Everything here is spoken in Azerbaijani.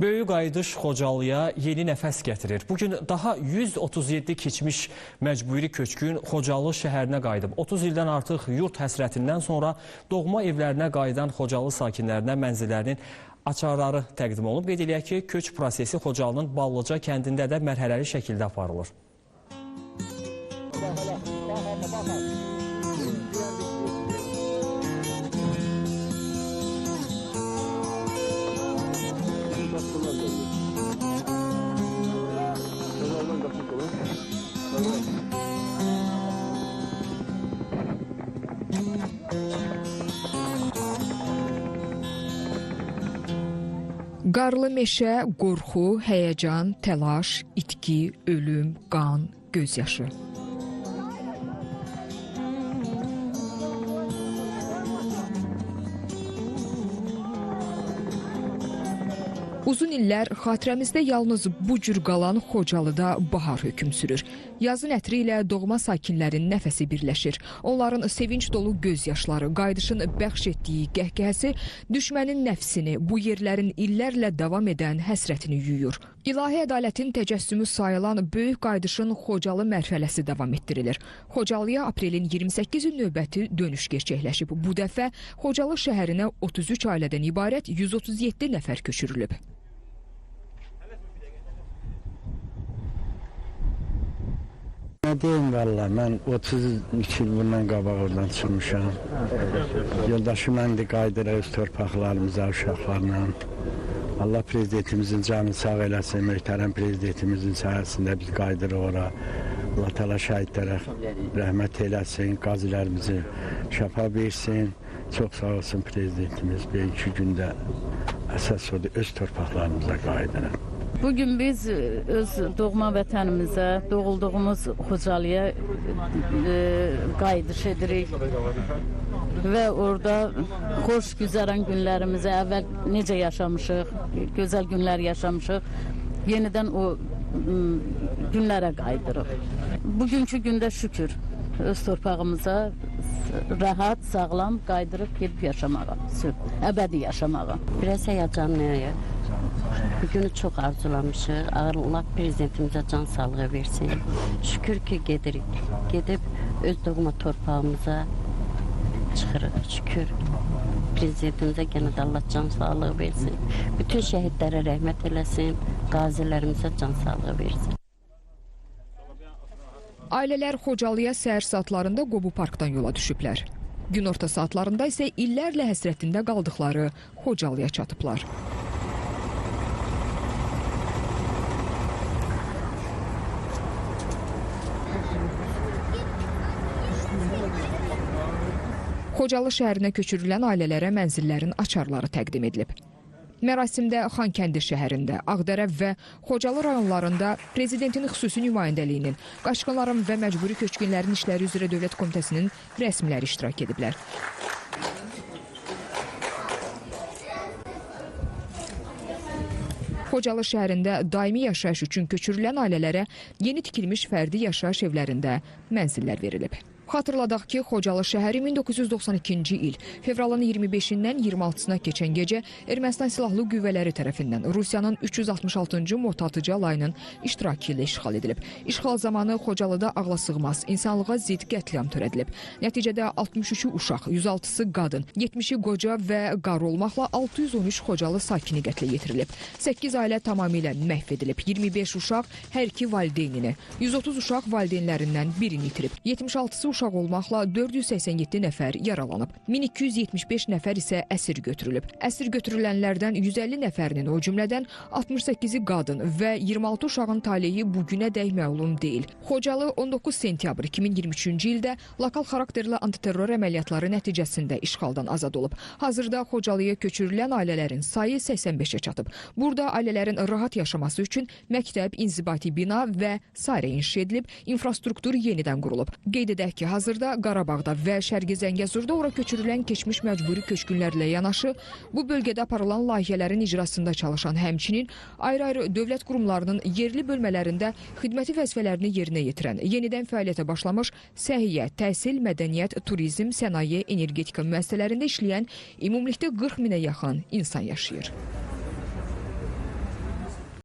Böyük qayıdış Xocalıya yeni nəfəs gətirir. Bugün daha 137 keçmiş məcburi köçkün Xocalı şəhərinə qayıdıb. 30 ildən artıq yurt həsrətindən sonra doğma evlərinə qayıdan Xocalı sakinlərinə mənzillərinin açarları təqdim olunub. Qeyd eləyək ki, köç prosesi Xocalının Ballıca kəndində də mərhələli şəkildə aparılır. Qarlı meşə, qorxu, həyəcan, təlaş, itki, ölüm, qan, gözyaşı. Uzun illər xatirəmizdə yalnız bu cür qalan Xocalıda bahar hökm sürür. Yazın ətri ilə doğma sakinlərin nəfəsi birləşir. Onların sevinç dolu göz yaşları, qayıdışın bəxş etdiyi qəhqəhəsi düşmənin nəfsini, bu yerlərin illərlə davam edən həsrətini yuyur. İlahi ədalətin təcəssümü sayılan böyük qayıdışın Xocalı mərhələsi davam etdirilir. Xocalıya aprelin 28-i növbəti dönüş gerçəkləşib. Bu dəfə Xocalı şəhərinə 33 ailədən ibarət 137 nəfər köçürülüb. Nə deyim valla, mən 32 il bundan qabaq oradan çıxmışam. Yoldaşı mən də qayıdırıq öz torpaqlarımıza, uşaqlarla. Allah prezidentimizin canını sağ eləsin, möhtərəm prezidentimizin sayəsində biz qayıdırıq ora. Allah təala şəhidlərə rəhmət eləsin, qazilərimizi şəfa versin. Çox sağ olsun prezidentimiz, bir iki gündə əsas odur, öz torpaqlarımıza qayıdırıq. Bugün biz öz doğma vətənimizə, doğulduğumuz Xocalıya qayıdış edirik və orada xoş güzəran günlərimizə əvvəl necə yaşamışıq, gözəl günlər yaşamışıq, yenidən o günlərə qayıdırıq. Bugünkü gündə şükür öz torpağımıza rahat, sağlam qayıdırıb gedib yaşamağa, əbədi yaşamağa. Biraz həyəcanlıyıq. Bugünü çox arzulamışıq. Allah prezidentimizə can sağlığı versin. Şükür ki gedirik. Gedib öz doğma torpağımıza çıxırıq. Şükür. Prezidentimizə yenə də Allah can sağlığı versin. Bütün şəhidlərə rəhmət eləsin. Qazilərimizə can sağlığı versin. Ailələr Xocalıya səhər saatlarında Qobu Parkdan yola düşüblər. Günorta saatlarında isə illərlə həsrətində qaldıqları Xocalıya çatıblar. Xocalı şəhərinə köçürülən ailələrə mənzillərin açarları təqdim edilib. Mərasimdə Xankəndi şəhərində, Ağdərə və Xocalı rayonlarında Prezidentin xüsusi nümayəndəliyinin, qaçqınların və məcburi köçkünlərin işləri üzrə Dövlət Komitəsinin rəsmiləri iştirak ediblər. Xocalı şəhərində daimi yaşayış üçün köçürülən ailələrə yeni tikilmiş fərdi yaşayış evlərində mənzillər verilib. Xatırladaq ki, Xocalı şəhəri 1992-ci il fevralın 25-dən 26-sına keçən gecə Ermənistan Silahlı Qüvvələri tərəfindən Rusiyanın 366-cı motatıcı alayının iştirakı ilə işğal edilib. İşğal zamanı Xocalıda ağlasığmaz, insanlığa zidd qətliam törədilib. Nəticədə 63-ü uşaq, 106-sı qadın, 70-i qoca və qarı olmaqla 613 Xocalı sakini qətlə yetirilib. 8 ailə tamamilə məhv edilib. 25 uşaq hər iki valideynini, 130 uşaq valideynlərindən birini itirib. 76-sı uşaq olmaqla 487 nəfər yaralanıb. 1275 nəfər isə əsir götürülüb. Əsir götürülənlərdən 150 nəfərinin, o cümlədən 68-i qadın və 26 uşağın taleyi bugünədək məlum deyil. Xocalı 19 sentyabr 2023-cü ildə lokal xarakterli antiterror əməliyyatları nəticəsində işğaldan azad olub. Hazırda Xocalıya köçürülən ailələrin sayı 85-ə çatıb. Burada ailələrin rahat yaşaması üçün məktəb, inzibati bina və sairə inşa edilib, infrastruktur yenidən qurulub. Qeyd edək ki, hazırda Qarabağda və Şərqi Zəngəzurda ora köçürülən keçmiş məcburi köçkünlərlə yanaşı, bu bölgədə aparılan layihələrin icrasında çalışan, həmçinin ayrı-ayrı dövlət qurumlarının yerli bölmələrində xidməti vəzifələrini yerinə yetirən, yenidən fəaliyyətə başlamış səhiyyə, təhsil, mədəniyyət, turizm, sənaye, energetika müəssisələrində işləyən ümumilikdə 40 minə yaxın insan yaşayır.